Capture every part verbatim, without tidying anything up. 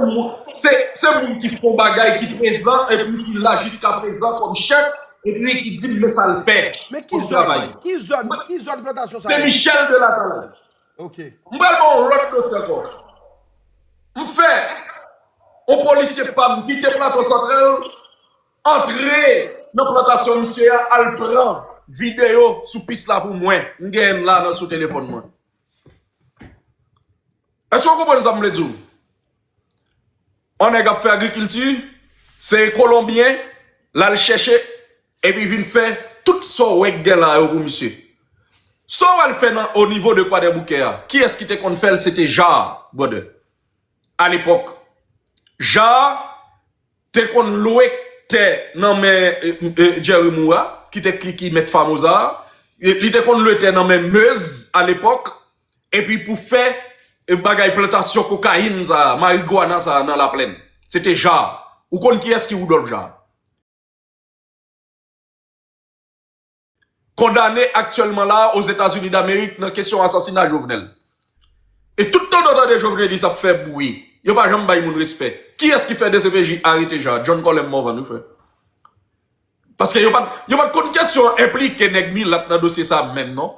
moun, se, se moun ki fè yon bagay, ki prezan, epi ki la jiska prezan kòm chèf, epi ki di m men sa l fè kòm travay. Men ki zòn, ki zòn, ki zòn plantasyon sa ye? Se Michel de Latalay. Ok. M pral ba w yon lòt dosye ankò. M fè yon polisye pa m kite Plato Santral, antre nan plantasyon misye a, al pran videyo sou pis la pou mwen. M genyen l la nan sou telefòn mwen. Èske w konprann sa m vle di w? Yon nèg ap fè agrikilti, se Kolonbyen, l al chèche, epi vin fè tout sa w wè k gen la yo pou misye. Sa w al fè nan, o nivo de Kwadèboukè a, kiyès ki te konn fè l? Se te Ja, brother. Alepòk, Ja te konn lwe tè nan men, e, e, Jerry Moura, ki te, ki, ki mèt Famoza a. E, li te konn lwe tè nan men Meuse alepòk, epi pou fè, e, bagay plantasyon kokayin sa a, marigwana sa a nan Laplèn. Se te Ja. Ou konn kiyès ki Woudòlf Ja? Kondane aktyèlman la a Ozetazini Damerik nan kesyon asasina Jovenel. E tout tan w tande Jovenelis ap fè bri, yo pa janm bay moun respè. Kiyès ki fè D C P J arete Ja? John Colem Morvan, wi, frè. Paske yo pa t, yo pa t konn kesyon enplike nèg milat nan dosye sa a menm, non.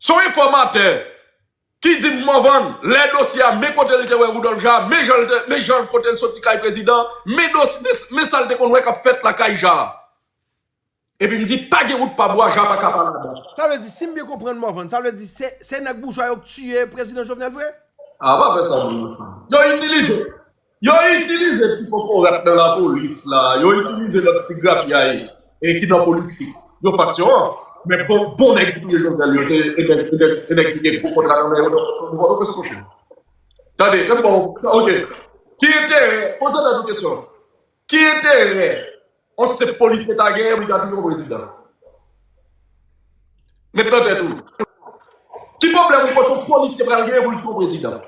Se yon enfòmatè ki di m, Morvan, lè dosye a, men kote l te wè Woudòlf Ja, men jan l te, men jan kote l soti kay prezidan, men dos-, men, men sa l te konn wè k ap fèt lakay Ja. Epi m di, pa gen wout pa bwa, Ja pa ka pa ladan. Sa vle di, si m byen konprann Morvan, sa vle di se, se nèg boujwa yo k tiye prezidan Jovenel vre? A, pa fè sa, non. Yo itilize, yo itilize ti kokorat nan lapolis la, yo itilize lòt ti grapyay, e ki nan politik. Yo faksyon an, men bon, bon nèg ki touye Jovenel yo, se e nèg, e nèg, e nèg ki gen gwo kontra nan men yo, nan Pòtoprens, monchè. Tande, men bon, ok. Ki enterè, poze tèt ou kesyon. Ki enterè yon senp polisye ta genyen pou l ta touye yon prezidan? Met nan tèt ou. Ki pwoblèm ou panse yon polisye pral genyen pou l touye yon prezidan?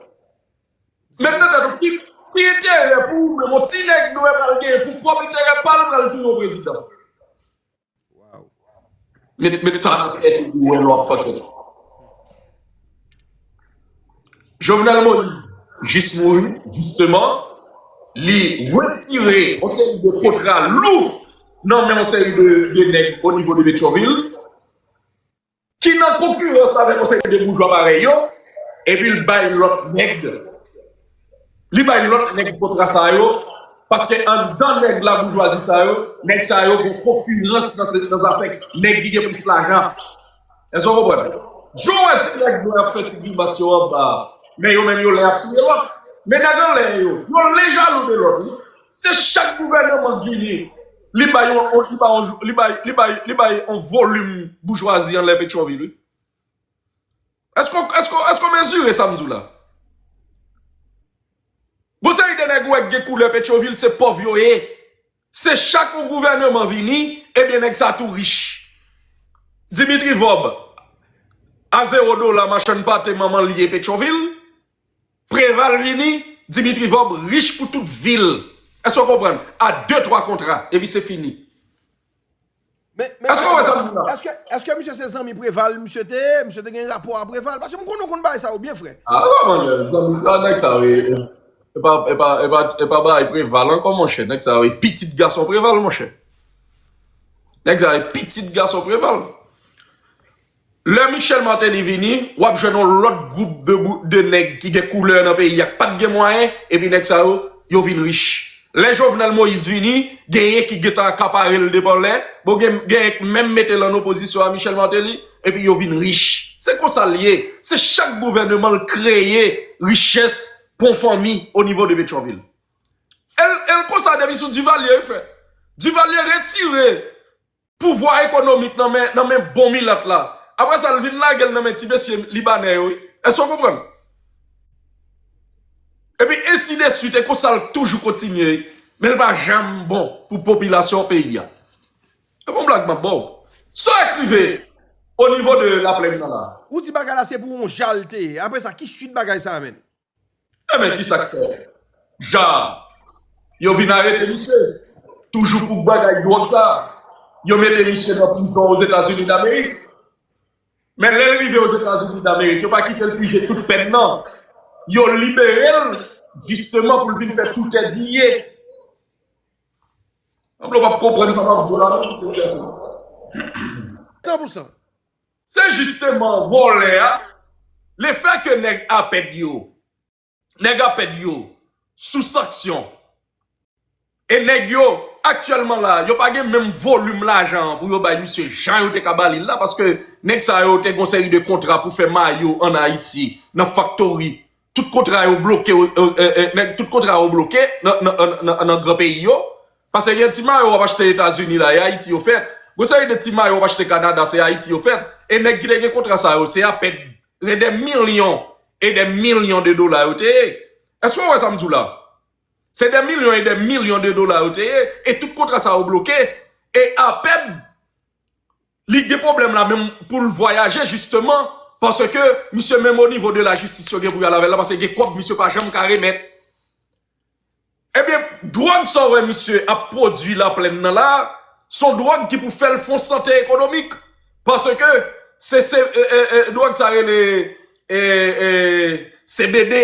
Met nan tèt ou. Ki, ki enterè pou ou menm, yon ti nèg nwè pral genyen pou pwòp enterè pa l pral touye yon prezidan? Wow. Met, met sa nan tèt ou pou wè lè w ap fè tèt. Jovenel Moïse jis mouri, jisteman, li retire yon seri de kontra lou nan men yon seri de, de nèg o nivo de Petyonvil, ki nan konkirans avèk yon seri de boujwa parèy yo, epi l bay lòt nèg, li bay lòt nèg kontra sa yo, paske anndan nèg laboujwazi sa yo, nèg sa yo gen konkirans nan se, nan zafè nèg ki gen plis lajan. Èske w konprann? Jan w wè ti nèg yo ap fè ti grimas yo anba a, men yo menm yo lè ap touye lòt. Men nèg anlè yo, yo le jalou de lòt, wi. Se chak gouvènman k vini, li bay yon, li bay yon, li bay, li bay, li bay yon volim boujwazi anlè Petyonvil, wi. Èske, èske, èske w mezire sa m di w la? Gon seri de nèg ou wè k gen koulè Petyonvil, se pòv yo ye. Se chak yon gouvènman vini, ebyen nèg sa tou rich. Dimitri Vorbe, a zewo dola, machann pate manman l ye Petyonvil. Preval vini, Dimitri Vorbe rich pou tout vil. Èske w konprann? A de, twa kontra, epi se fini. Men, men èske w wè sa m di la? Èske, èske misye se zanmi Preval, misye te ye? Misye te gen rapò a Preval? Paske m konnen w konn bagay sa yo byen, frè. A, non, non, zanmi, a, nèg sa yo, e, e pa, e pa, e pa, e pa bagay Preval ankò, monchè. Nèg sa yo, e pitit gason Preval, monchè. Nèg sa yo, e pitit gason Preval. Lè Michel Martelly vini, w ap jwenn yon lòt gwoup de bou-, de nèg ki gen koulè nan peyi a, k pa t gen mwayen, epi nèg sa yo, yo vin rich. Lè Jovenel Moïse vini, genyen ki gentan akapare l depi anlè, bon, gen, genyen k menm mete l an opozisyon a Michel Martelly, epi yo vin rich. Se konsa l ye. Se chak gouvènman l kreye richès pou yon fanmi o nivo de Petyonvil. E l, e l konsa depi sou Duvalier, frè. Duvalier retire pouvwa ekonomik nan men, nan men bon milat la. Apre sa, l vin lage l nan men ti mesye libanè yo, wi. Èske w konprann? Epi ensi de swit, e konsa l toujou kontinye, men l pa janm bon pou popilasyon peyi a. Se pa yon blag m ap ba w. Sa w ekrive o nivo de Laplèn nan la. Ou di bagay la se pou yon Ja l te ye. Apre sa, ki swit bagay sa a, menn? Enben, kisa k fè? Ja, yo vin arete misye. Toujou pou bagay dwòg sa. Yo mete misye nan prizon Ozetazini Damerik. Men lè l rive Ozetazini Damerik, yo pa kite l pije tout pèn nan. Yo libere l. Jisteman pou l vin fè tout èd li ye. Sanble w p ap konprann sa m ap di w la, non, se pèsonn. San pou san. Se jisteman vòlè a, lefètke nèg apèd yo, nèg apèd yo, sou sanksyon, e nèg yo, aktyèlman la, yo pa gen menm volim lajan an pou yo bay misye jan yo te ka ba li l la, paske nèg sa yo te gon seri de kontra pou fè mayo ann Ayiti, nan faktori. Tout kontra yo bloke, euh, euh, euh, nèg, tout kontra yo bloke nan, nan, nan, nan, nan gran peyi yo. Paske gen ti mayo w ap achte Etazini la, e Ayiti yo fèt. Gon seri de ti mayo w ap achte Kanada, se Ayiti yo fèt. E nèg ki te gen kontra sa yo, se apèd, se dè milyon e dè milyon de dola yo te ye. Èske w wè sa m di w la? Se dè milyon e dè milyon de dola yo te ye, e tout kontra sa yo bloke. E apèd, li gen pwoblèm la menm pou l vwayaje, jisteman, paske misye menm o nivo de lajistis yo gen pou y al avè l la, paske gen kòb misye pa janm ka remèt. Ebyen, dwòg sa w wè misye ap pwodui Laplèn nan la, se yon dwòg ki pou fè l fè yon sante ekonomik. Paske se, se, e, e, e, dwòg sa rele, e, e, C B D.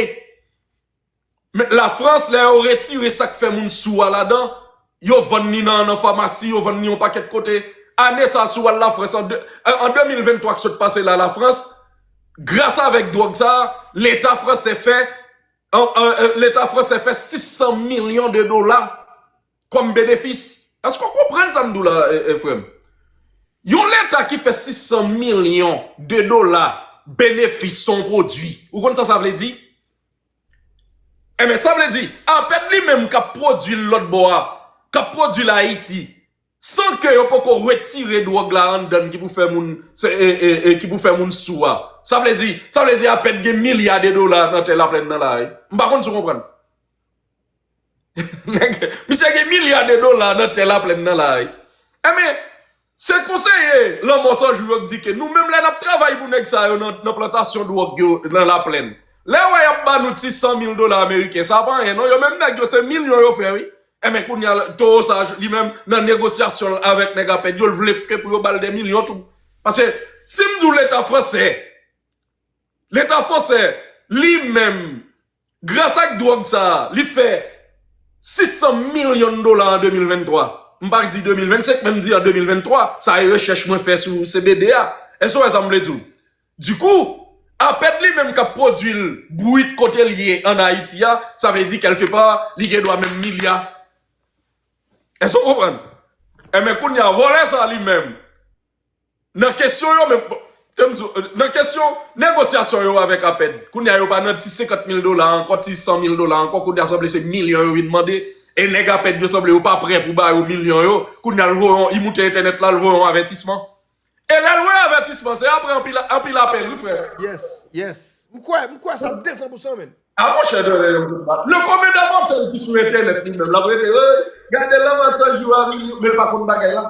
Men Lafrans, lè yo retire sa k fè moun sou a ladan, yo vann li nan, nan famasi, yo vann li yon pakèt kote. Ane sa a, si w al Lafrans, an de, an de mil venntwa k sot pase la, Lafrans, gras avèk dwòg sa a, Leta fransè fè, an, an, an, Leta fransè fè sis san milyon de dola kòm benefis. Èske w konprann sa m di w la, e, e, frè m? Yon Leta ki fè sis san milyon de dola benefis se yon pwodui. Ou konn sa sa vle di? Enben, sa vle di, apèd li menm k ap pwodui l lòt bò a, k ap pwodui l Ayiti, san ke yo poko retire dwòg la anndan l ki pou fè moun, se, e, e, e, ki pou fè moun sou a. Sa vle di, sa vle di apèd gen milya de dola nan tè Laplèn nan la, wi. M pa konn si w konprann. Nèg, misye gen milya de dola nan tè Laplèn nan la, wi. Enben, se konseye Lanmò San Jou yo k di ke nou menm lè n ap travay pou nèg sa yo nan, nan plantasyon dwòg yo nan Laplèn. Lè w wè y ap ba nou ti san mil dola ameriken, sa pa anyen non, yo menm nèg yo se milyon yo fè wi. Enben kounye a, Towo sa li menm nan negosyasyon l avèk nèg apèd yo, l vle ke pou yo ba l dè milyon tou. Paske si m di w Leta fransè, Leta fransè, li menm, gras ak dwòg sa a, li fè sis san milyon dola an de mil venntwa. M pa di de mil vennsenk, men m di an de mil venntwa. Sa e rechèch mwen fè sou C B D a. Èske w wè sa m vle di w? Dikou, apèd li menm k ap pwodui l bwit kote l ye ann Ayiti a, sa vle di kèlkepa, li gen dwa menm milya. Èske w konprann? Enben, kounye a, vòlè sa a li menm, nan kesyon yo menm, bon, ke m di w, nan kesyon negosyasyon yo avèk apèd, kounye a yo pa nan ti senkant mil dola ankò, ti san mil dola ankò, kounye a sanble se milyon yo vin mande, e nèg apèd yo sanble yo pa prè pou ba yo milyon yo, kounye a l voye yon, li moute entènèt la, l voye yon avètisman. E lè l voye avètisman, se apre anpil, anpil apèl, wi, frè. Yes, yes. M kwè, m kwè sa de san pou san, men. A, monchè, le commandant Martel ki sou entènèt li menm, l ap rete, ey, gade Lanmò San Jou a vini, men l pa konn bagay la.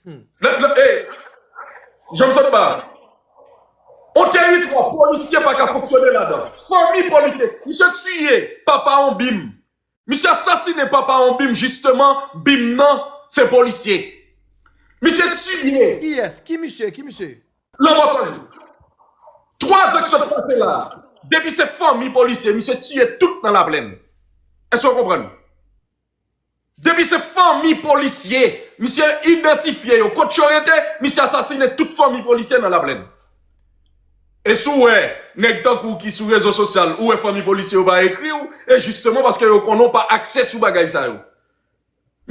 Hmm. Lè, lè, ey, Johnson Ba, on teritwa, polisye pa ka fonksyone ladan. Fanmi polisye, misye tiye papa on bim. Misye asasinen papa on bim, jisteman, bim nan, se polisye. Misye tiye. Kiyès? Ki misye? Ki misye? Lanmò San Jou. Twa zan k sot pase la, depi se fanmi polisye, misye tiye tout nan Laplèn. Èske w konprann? Depi se fanmi polisye, misye idantifye yo. Kot yo rete, misye asasinen tout fanmi polisye nan Laplèn. E si w wè nèg tankou w ki sou rezo sosyal, ou wè fanmi polisye yo pa ekri w, e jisteman paske yo konnen w pa akse sou bagay sa yo.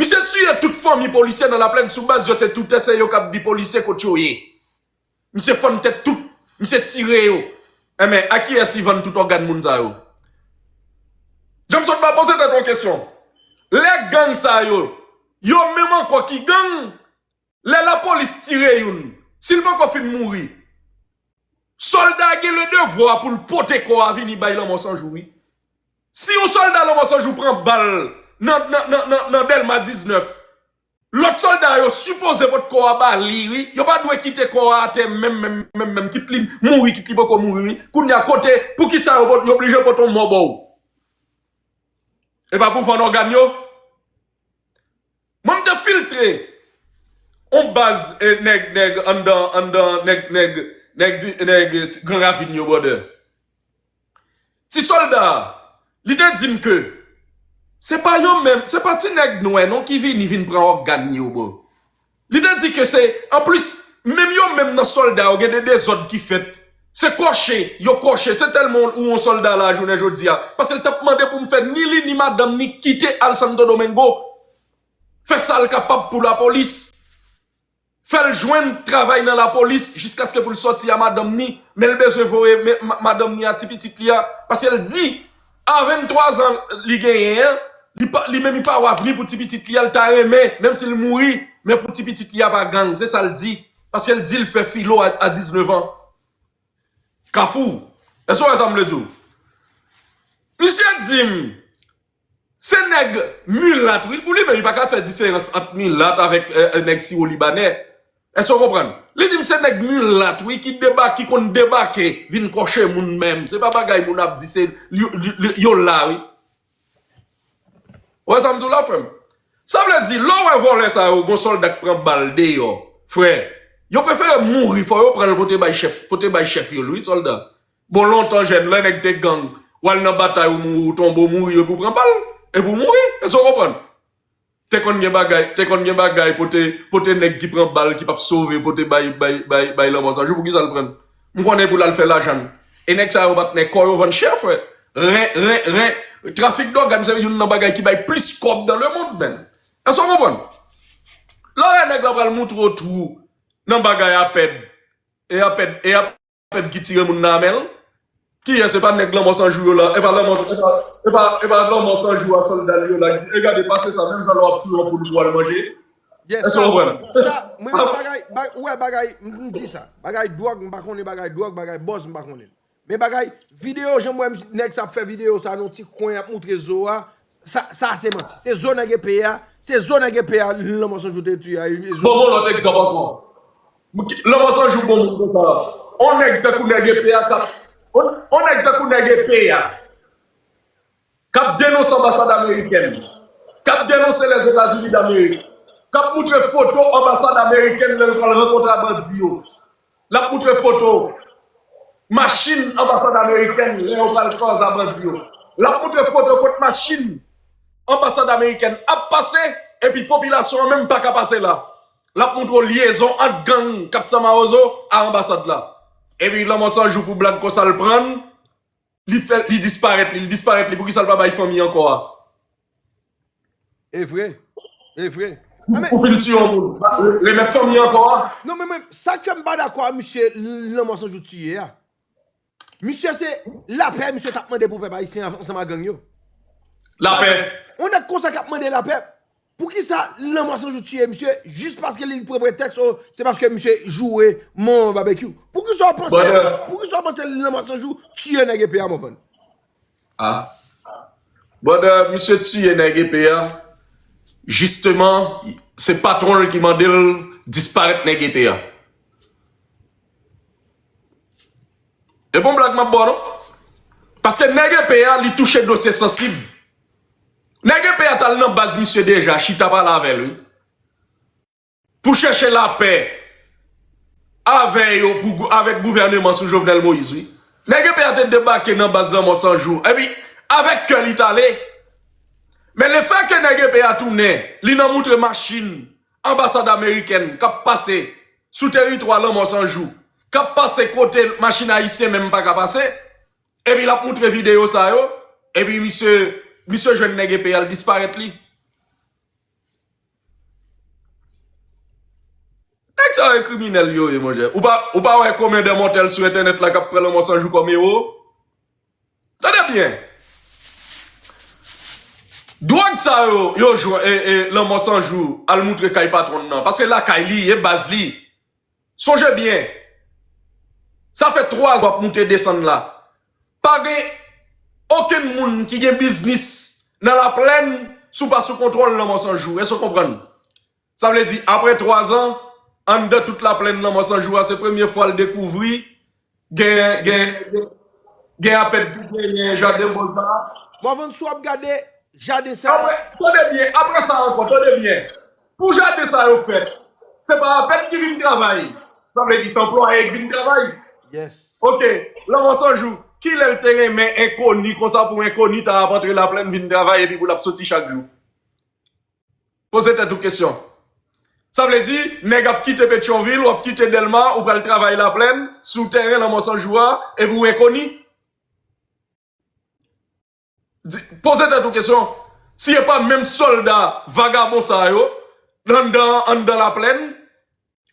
Misye tiye tout fanmi polisye nan Laplèn sou baz yo, se toutè, se yo k ap di polisye kot yo ye. Misye fann tèt tout. Misye tire yo. Enben, a kiyès li vann tout ògàn moun sa yo? Johnson pa poze tèt yon kesyon. Lè gang sa yo, yo menm ankò ki gang, lè lapolis tire youn, si l poko fin mouri, sòlda gen le devwa pou l pote kò a vini bay Lanmò San Jou, wi. Si yon sòlda Lanmò San Jou pran bal nan, nan, nan, nan, nan Dèlma diznèf, lòt sòlda yo sipoze pot kò a ba li, wi. Yo pa dwe kite kò a atè menm, menm, menm, menm. Kit li mouri, kit li poko mouri, wi. Kounye a kote, poukisa yo pot, yo oblije pote yon mò ba w? E pa pou vann ògàn yo? Mwen, m te filtre on baz, eh, nèg, nèg, anndan, anndan, nèg, nèg, nèg, vi-, nèg, eh, ti, Gran Ravin yo, brother. Ti sòlda a, li te di m ke se pa yo menm, se pa ti nèg nwè non ki vini vin pran ògàn yo, bro. Li te di ke se, anplis, menm yo menm nan sòlda yo gen de dezòd ki fèt. Se kòche, yo kòche, se tèlman ou yon sòlda la jounen jodi a. Paske l t ap mande pou m fè ni li, ni madanm ni kite al Santo Domingo. Fè sa l kapab pou lapolis. Fè l jwenn travay nan lapolis jiskaske pou l sòti a madanm ni, men l bezwen voye men, ma- madanm ni a ti pitit li a, paske l di, a venntwa zan li genyen an, li pa, li menm li pa w avni pou ti pitit li a, l ta renmen, menm si l mouri, men pou ti pitit li a pa gang, se sa l di, paske l di l fè filo a, a diznèf an. Kafou, èske w wè sa m vle di w? Misye di m, se nèg milat, wi, pou li menm, li pa ka fè diferans ant milat avèk eh, eh, nèg siwo libanè. Èske w konprann? Li di m se nèg milat, wi, ki debake, ki konn debake, vin kòche moun menm. Se pa bagay moun ap di, se yo, yo, yo la, wi. Ou wè sa m di w la, frè m? Sa vle di, lè w wè vòlè sa yo, gon sòlda k pran bal deyò, frè, yo prefere mouri, fò yo pran l pote bay chèf, pote bay chèf yo l, wi, sòlda. Bon, lontan jèn, lè nèg te gang, w al nan batay, ou mouri, ou tonbe, ou mouri, epi w pran bal, epi w mouri. Èske w konprann? Te konn gen bagay, te konn gen bagay, pote, pote nèg ki pran bal, ki p ap sove, pote bay, bay, bay, bay lanmò san jou, pou ki sa l pran l? M konnen pou l al fè lajan l. E nèg sa yo pa t nèg kò yo vann chè, frè. Ren, ren, ren. Trafik dògàn se youn nan bagay ki bay plis kòb dans le monde, menn. Èske w konprann? Lè w wè nèg la pral moutre w twou nan bagay a pèd, e a pèd, e a pèd ki tire moun nan a men l. Kiyès? Se pa nèg lanmò san jou yo la. E pa lanmò, e pa, e pa, e pa lanmò san jou a sòlda l yo la. E gade, pase sa, menm jan lè w ap touye yon poul pou w al manje. Yes, èske w konprann? Sa, mwen menm bagay, ba- ou wè bagay, m m di sa. Bagay dwòg, m pa konnen bagay dwòg, bagay bòz, m pa konnen. Men bagay, videyo, jan m wè m- nèg sa ap fè videyo sa, nan ti kwen ap moutre zo a, sa, sa se manti. Se zo nèg epe a, se zo nèg epe a, lanmò san jou te tiye a, e zo. Bon, bon, lòt egzanp ankò. Lanmò san jou bon moun konsa. On nèg tankou nèg epe a k ap, on, on nèg tankou nèg epe a k ap denonse anbasad amerikèn, k ap denonse Lèzetazini Damerik, k ap moutre foto anbasad amerikèn lè l pral rankontre a bandi yo. L ap moutre foto machin anbasad amerikèn lè yo pral kòz a bandi yo. L ap moutre foto kot machin anbasad amerikèn ap pase, epi popilasyon an menm pa ka pase la. L ap moutre w lyezon ant gang Katsan Mawozo a anbasad la. Epi lanmò san jou pou blag konsa l pran l, li fè, li disparèt li, li disparèt li, poukisa l pa bay fanmi ankò a? E vre. E vre. Ou fin tiye yon moun, remèt fanmi ankò a? Non, men, men, sa k fè m pa dakò a misye, lanmò san jou tiye a. Misye se lapè misye t ap mande pou pèp ayisyen an- ansanm ak gang yo. Lapè. On nèg konsa k ap mande lapè. Poukisa lanmò san jou tiye misye? Jis paske li pran pretèks, o, se paske misye joure manman babekyou. Poukisa w panse, poukisa w panse lanmò san jou tiye nèg epe a, Mòvann? Ah. Brother, misye tiye nèg epe a. Jisteman, se patwon l ki mande l disparèt nèg epe a. E bon blag m ap ba w non. Paske nèg epe a, li touche dosye sansib. Nèg epe a t al nan baz misye deja, chita pale avè l, wi. Pou chèche lapè avè yo, pou, avèk gouvèneman sou Jovenel Moïse, wi. Nèg epe a te debake nan baz Lanmò San Jou. Epi, avèk kè li t ale. Men lefètke nèg epe a tounen, li nan moutre machin anbasad amerikèn k ap pase sou teritwa Lanmò San Jou, k ap pase kote machin ayisyen menm pa ka pase, epi l ap moutre videyo sa yo, epi misye, misye jwenn nèg epe a, l disparèt li. Nèg sa yo e kriminèl yo ye, monchè. Ou pa, ou pa wè konbyen de mòtèl sou entènèt la k ap pran Lanmò San Jou kòm ewo? Tande byen. Dwòg sa yo, yo jwenn, e, e, Lanmò San Jou al moutre kay patwon nan. Paske lakay li, e baz li. Sonje byen. Sa fè twa zan w ap moute desann la. Pa gen okenn moun ki gen biznis nan Laplèn si w pa sou kontwòl Lanmò San Jou. Èske w konprann? Sa vle di, apre twa zan, anndan tout Laplèn Lanmò San Jou a, se premye fwa l dekouvri gen, gen, gen apèd ki genyen jaden bòz la. Mòvann, si w ap gade jaden sa a. Apre, tande byen, apre sa ankò, tande byen. Pou jaden sa yo fèt, se pa apèd ki vin travay. Sa vle di, se anplwaye ki vin travay. Yes. Ok, Lanmò San Jou. Kilè l te renmen enkoni konsa pou enkoni ta ap antre Laplèn vin travay epi pou l ap soti chak jou? Poze tèt ou kesyon. Sa vle di, nèg ap kite Petyonvil, w ap kite Dèlma, ou pral travay Laplèn, sou tèren Lanmò San Jou a, epi w enkoni? Di, poze tèt ou kesyon. Si e pa menm sòlda vagabon sa yo, anndan, anndan Laplèn,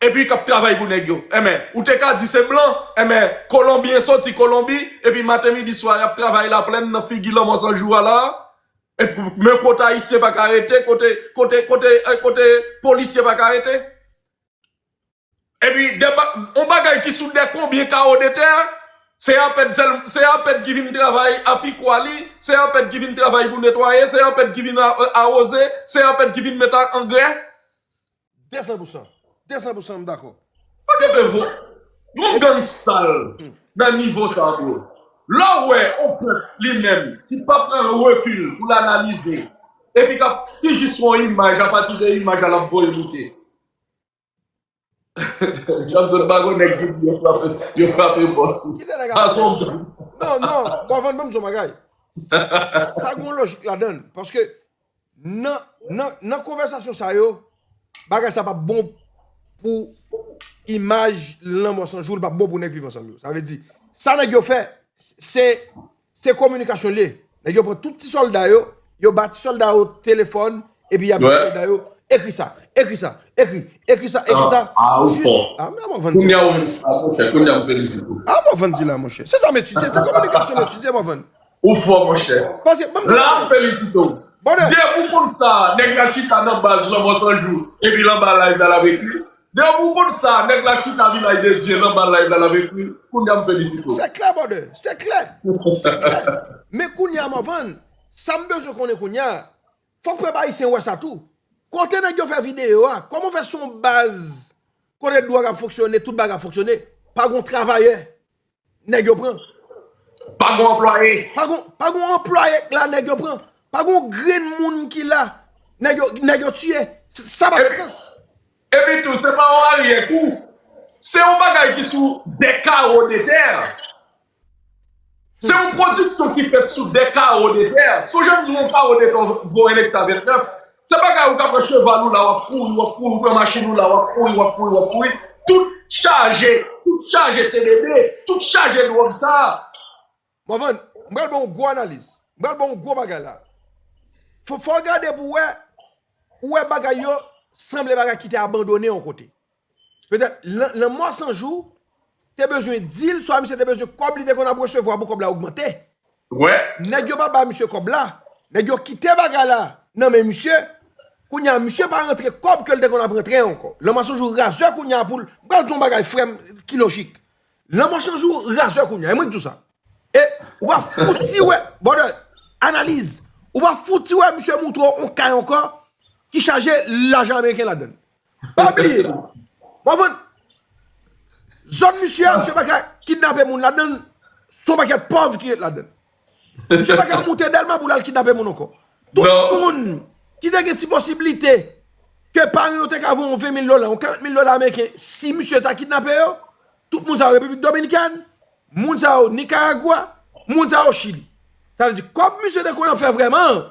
epi k ap travay pou nèg yo. Enben, ou te ka di se blan, enben, Kolonbyen soti Kolonbi, epi maten, midi, swa, y ap travay Laplèn nan figi Lanmò San Jou a la, epi men kote Ayisyen pa ka rete, kote, kote, kote, eh, kote polisye pa ka rete. Epi, de ba-, yon bagay ki sou de konbyen kawo de tè, se Apèd sèl-, se Apèd ki vin travay apikwa li, se Apèd ki vin travay pou netwaye, se Apèd ki vin a-, awoze, se Apèd ki vin met a-, angrè. De san pou san. De san pou san, m dakò. Kote fè vo-, yon gang sal nan nivo sa, bro. Lè w wè yon pèp li menm ki pa pran rekil pou l analize, epi k ap ki jis yon imaj, apati de imaj la l ap voye moute. Jan m sot bago nèg ki di yo frape, yo frape bòs. Kite nèg ap pase. Non, non, Morvan, ban m di w yon bagay. Sa gen yon lojik ladan l. Paske nan, nan, nan konvèsasyon sa yo, bagay sa p ap bon pou imaj Lanmò San Jou, li p ap bon pou nèg Viv Ansanm yo. Sa vle di, sa nèg yo fè, se, se kominikasyon li ye. Nèg yo pran tout ti sòlda yo, yo ba ti sòlda yo telefòn, epi y ap di sòlda yo, ekri sa, ekri sa, ekri, ekri sa, ekri sa. Ah, ou fò. Ah, men Morvan di. Kounye a, ou, ah, monchè, kounye a, m felisite w. Ah, Morvan di la, monchè. Se sa m etidye, se kominikasyon m etidye, Morvan. Ou fò, monchè. Paske, ban m di la, m felisite w. Depi w konn sa, nèg la chita nan baz Lanmò San Jou, epi l anba live la, l ap ekri. Depi w konn sa, nèg la chita Vilaj de Dye, l anba live la, l ap ekri. Kounye a, m felisite w. Se klè, brother. Se klè. Se klè. Men kounye a, Morvan, sa m bezwen konnen kounye a, fòk pèp ayisyen wè sa tou. Kote nèg yo fè videyo a, kòman fè se yon baz kote dwòg ap fonksyone, tout bagay ap fonksyone, pa gon travayè nèg yo pran. Pa gon anplwaye. Pa gon, pa gon anplwaye k la nèg yo pran. Pa gon grenn moun ki la nèg yo, nèg yo tiye. S-, sa pa fè sans. Epi tou, se pa yon aryè kou. Se yon bagay ki sou de kawo de tè. Se yon pwodiksyon ki fèt sou de kawo de tè. Sonje m di w yon kawo de tè vo en ekta vennèf. Se bagay ou ka pran cheval ou la, w ap kouri, w ap kouri, ou pran machin ou la, w ap kouri, w ap kouri, w ap kouri. Tout chaje, tout chaje C B D, tout chaje dwòg sa. Morvan, m pral ba w yon gwo analiz. M pral ba w yon gwo bagay la. Fò, fò w gade pou w wè, ou wè bagay yo sanble bagay ki te abandone yon kote. Petèt, Lan-, Lanmò San Jou te bezwen di l, swa misye te bezwen kòb li te konn ap resevwa pou kòb la ogmante. Wè. Nèg yo pa ba misye kòb la. Nèg yo kite bagay la nan men misye. Kounye a, misye pa rantre kòb ke l te konn ap rantre ankò. Lanmò San Jou razè kounye a pou l. M pral di w yon bagay, frè m, ki lojik. Lanmò San Jou razè kounye a. E mwen k di w sa. E ou pa fouti wè, brother, analiz. Ou pa fouti wè misye montre w yon kay ankò ki chaje lajan ameriken ladan l. Pa bliye. Morvan, zòn misye a, misye pa ka kidnape moun ladan l, se yon pakèt pòv ki ret ladan l. Misye pa ka moute Dèlma pou l al kidnape moun ankò. Tout moun ki te gen ti posiblite ke paran yo te ka voye yon ven mil dola, yon karant mil dola ameriken, si misye ta kidnape yo, tout moun sa yo Repiblik Dominikèn, moun sa yo Nikaragwa, moun sa yo Chili. Sa vle di, kòb misye te konn ap fè vrèman,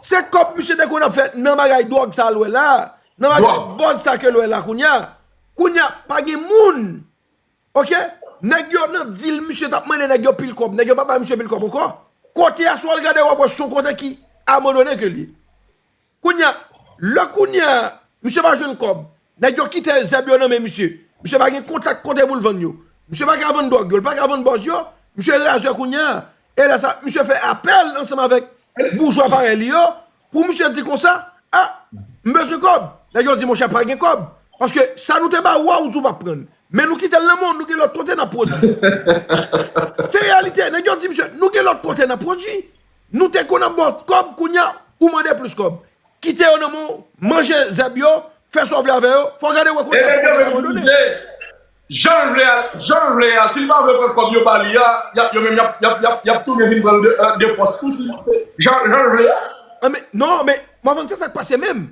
se kòb misye te konn ap fè nan bagay dwòg sa l wè la, nan bagay bòz sa ke l wè la kounye a. Kounye a, pa gen moun. Oke? Nèg yo nan dil, misye t ap mande nèg yo pil kòb. Nèg yo pa bay misye pil kòb ankò. Kote a, si w al gade, w ap wè se yon kote ki abandone ke l ye. Kounye a, lè kounye a, misye pa jwenn kòb. Nèg yo kite zèb yo nan men misye. Misye pa gen kontak kote pou l vann yo. Misye pa ka vann dwòg yo, l pa ka vann bòz yo. Misye razè kounye a. E lè sa, misye fè apèl ansanm avèk boujwa parèy li yo pou misye di konsa, a, m bezwen kòb. Nèg yo di, monchè, pa gen kòb. Paske sa nou te ba ou a, ou di w p ap pran l. Men nou kite l nan men w, nou gen lòt kote n ap pwodui. Se reyalite. Nèg yo di, misye, nou gen lòt kote n ap pwodui. Nou te konn ap ba w kòb, kounye a, ou mande plis kòb. Kite yo nan men w, manje zèb yo, fè sa w vle avè yo. Fò w gade wè kote a, se yon kote abandone. Jan l vle a, jan l vle a, si l pa vle pran kòb yo ba li a, y ap, yo menm y ap, y ap, y ap, y ap tounen vin pran l de, de fòs tou si, jan, jan l vle a. Non, men, non, men, Morvan, se sa k pase menm.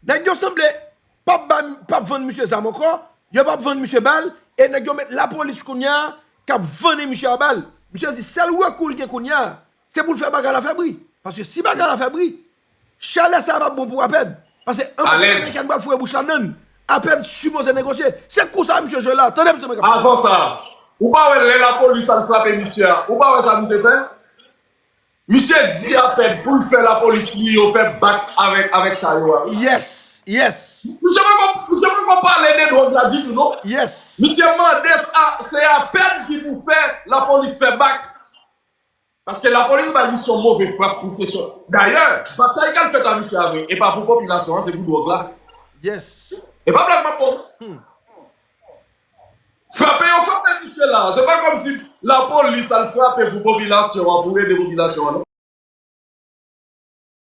Nèg yo sanble p ap ba, p ap vann misye zam ankò, yo p ap vann misye bal, e nèg yo met lapolis kounye a, k ap vannen misye a bal. Misye di sèl rekou l gen kounye a, se pou l fè bagay la fè bri. Paske si bagay la fè bri, chalè sa a p ap bon pou Apèd. Paske anpil amerikèn pral foure bouch ladann. Apèd sipoze negosye. Se kou sa a misye jwe la. Tande m se mwen k ap pale. Avan sa, ou pa wè lè lapolis al frape misye a, ou pa wè sa misye fè? Misye di Apèd pou l fè lapolis li yo fè bak avèk avèk cha yo a. Yes, yes. Misye poko misye poko pale de dwòg la ditou non. Yes. Misye mande a se Apèd ki pou fè lapolis fè bak. Paske lapolis bay misyon move frap pou kesyon. Dayè, batay k al fèt a misye a vre, e pa pou popilasyon an, se pou dwòg la. Yes. E pa blag m ap ba w. Frape yo frape misye la. Se pa kòmsi lapolis al frape pou popilasyon an, pou ede popilasyon an non.